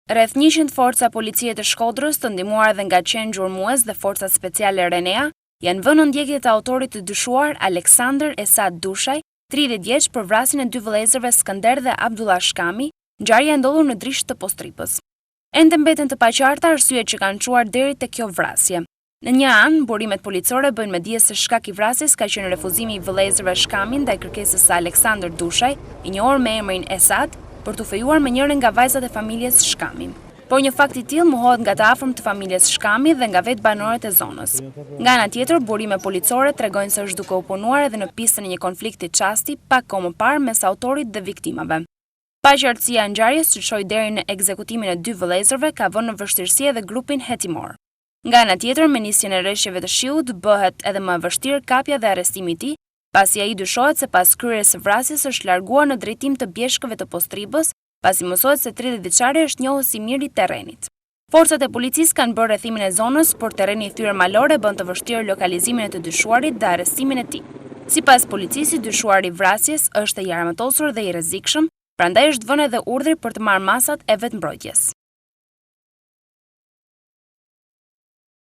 Rreth 100 forca policie të Shkodrës, të ndihmuar edhe nga qen gjurmues dhe forcat speciale Renea, janë vënë në ndjekje të autorit të dyshuar Aleksandër Esat Dushaj, 30 vjeç, për vrasjen e dy vëllezërve Skënder dhe Abdullah Shkami, ngjarja e ndodhur në Drisht të Postribës. Ende mbeten të paqarta arsyet që kanë çuar deri te kjo vrasje. Në një anë, burimet policore bëjnë me dije se shkak i vrasjes ka qenë refuzimi i vëllezërve Shkami ndaj kërkesës së Aleksandër Dushaj, i njohur me emrin Esad, për t'u fejuar me njërën nga vajzat e familjes Shkami. Por një fakt i tillë mohohet nga të afërm të familjes Shkami dhe nga vetë banorët e zonës. Nga ana tjetër, burime policore tregojnë se është duke u punuar edhe në pistën e një konflikti çasti pak kohë më parë mes autorit dhe viktimave. Paqartësia e ngjarjes që çoi deri në ekzekutimin e dy vëllezërve ka vënë në vështirësi edhe grupin hetimor. Nga ana tjetër, me nisjen e reshjeve të shiut, bëhet edhe më e vështirë kapja dhe arrestimi i tij, pasi ai dyshohet se pas kryerjes së vrasjes është larguar në drejtim të bjeshkëve të Postribës, pasi mësohet se 30 vjeçari është njohës i mirë i terrenit. Forcat e policisë kanë bërë rrethimin e zonës, por terreni i thyer malor e bën të vështirë lokalizimin e të dyshuarit dhe arrestimin e tij. Sipas policisë, i dyshuari i vrasjes është i armatosur dhe i rrezikshëm, prandaj është vënë edhe urdhri për të marrë masat e vetëmbrojtjes.